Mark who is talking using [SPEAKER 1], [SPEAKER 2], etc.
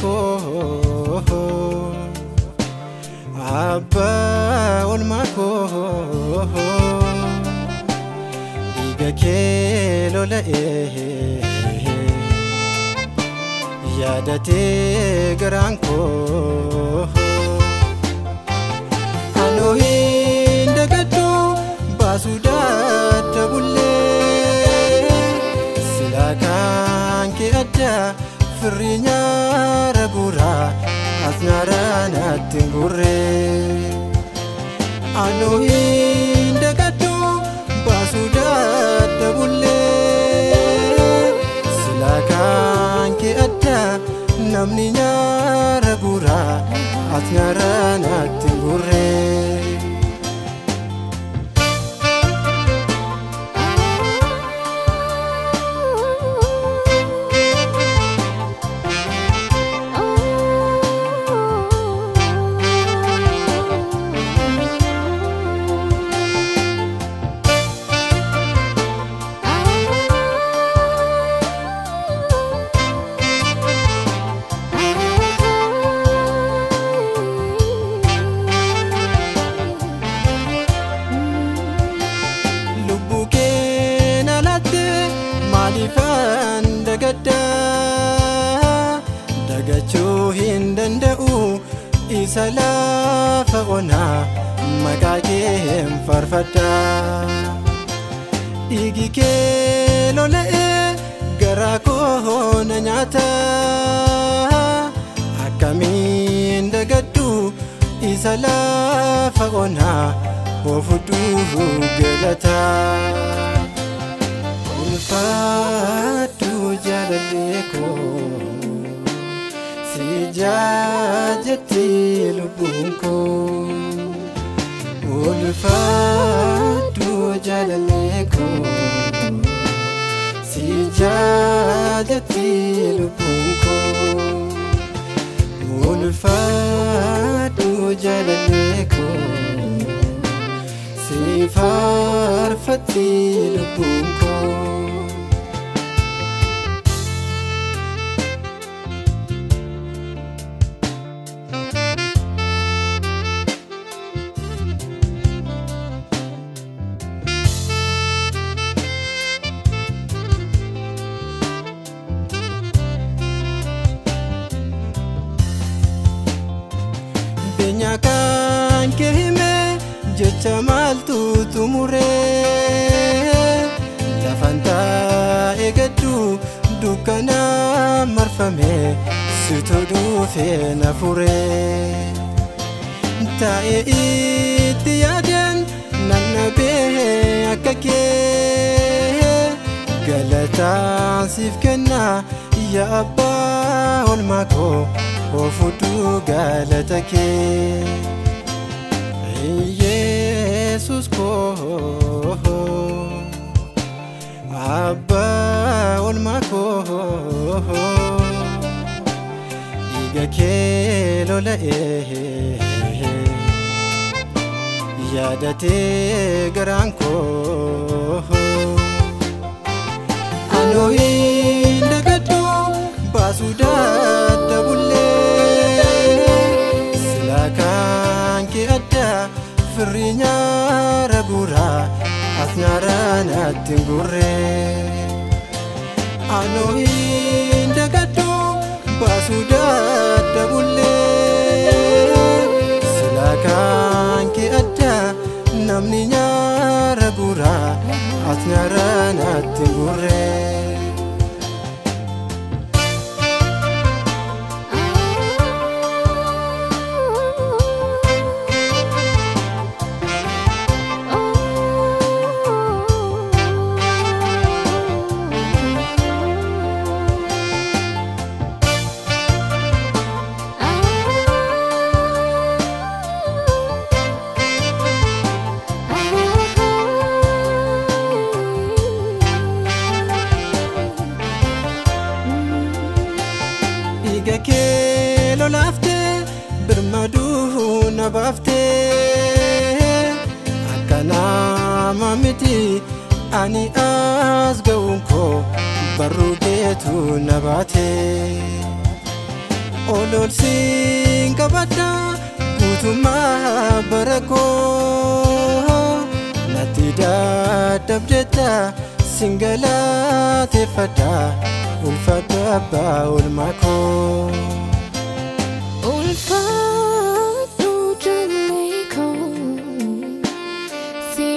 [SPEAKER 1] Koo Abbaa oolmaa koo, dhiiga kee lola'ee yaadatee garaan koo. Anoo hin dagadhu baasuu dadhabullee, silaa kan kee adda firri nyaara guuraa as nyaara natti hin gurree. Anoo hin dagadhu baasuu dadhabullee, silaa kan kee adda namni nyaara guuraa as nyaara natti hin gurree. Lubbuu kee na laatte maaliifan dagaddaa? Dagachuu hin danda'u isa lafa onaa, maqaa kee hin faarfadhaa. Dhiigi kee lola'ee garaa koo na nyaata. Akkamiin dagadhu isa lafa onaa, oofudhuu galata. Ulfaadhu jaalallee koo, si jaajatti lubbuun koo. Ulfaadhu jaalallee koo, si jaajatti lubbuun koo. Ulfaadhu jaalallee koo, si faarfatti lubbuun koo. Beenyaa kan kee hime jecha maaltu xumuree? Lafaan taa'ee gaddu dukkana marfame, situ dhufee na furee. Taa'ee itti yaadan nan dhabee akka kee, galataan siif kenna yaa abbaa oolmaa koo, oofudhuu galata kee. Yesus koo, abbaa oolmaa koo, dhiiga kee lola'ee yaadatee garaan koo. Anoo hin dagadhu baasuu dadhabullee, silaa kan kee adda firri nyaara guuraa as nyaara natti hin gurree. Anoo hin dagadhu baasuu dadhabullee, silaa kan kee adda namni nyaara guuraa as nyaara natti hin gurree. Dhiiga kee lolaaftee birmaduu na baaftee, akka nama miti ani as ga'uun koo, barruu keetu na baate. Ol ol siin qabadha guutummaa bara koo. Natti dadhabdeetta sin galateeffadha, ulfaadhu abbaa oolmaa koo.
[SPEAKER 2] Ulfaadhu jallee koo si.